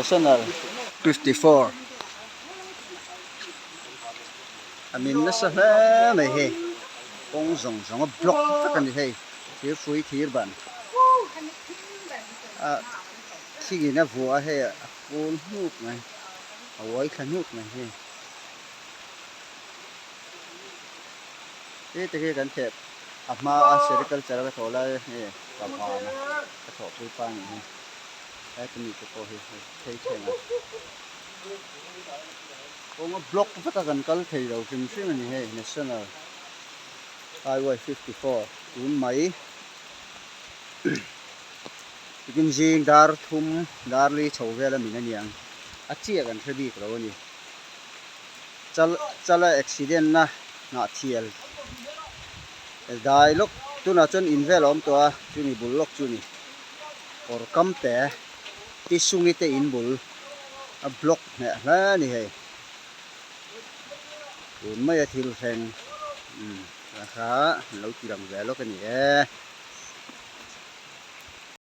National 54 a min nasa hle mai hei kawng zawng zawng a block vek a ni hei thir hrui thir ban ah thingin a vuah a hei a kul hnuk mai a uai thla hnuk mai hei he te khi kan theh a hma a sericulture a ka thawh lai hei ka van a ka thawhpui pa a nih hi heta mi te pawh hi hei phei thleng a kawng a block vek a kan kal thei lo hrim hrim a ni hei national highway 54 tun mai tikin zing dar thum dar li chho vel a min a niang a chiah kan hre bik lo a ni chal chala accident na hnah thial dai lawk tunah chuan in vel a awm tawh a chumi bul lawk chu a ni kawr kam te tisungi te in bul a block hneh hle a ni hei tun maia thil thleng umm kha an lo ti lang ve lawk a ni e.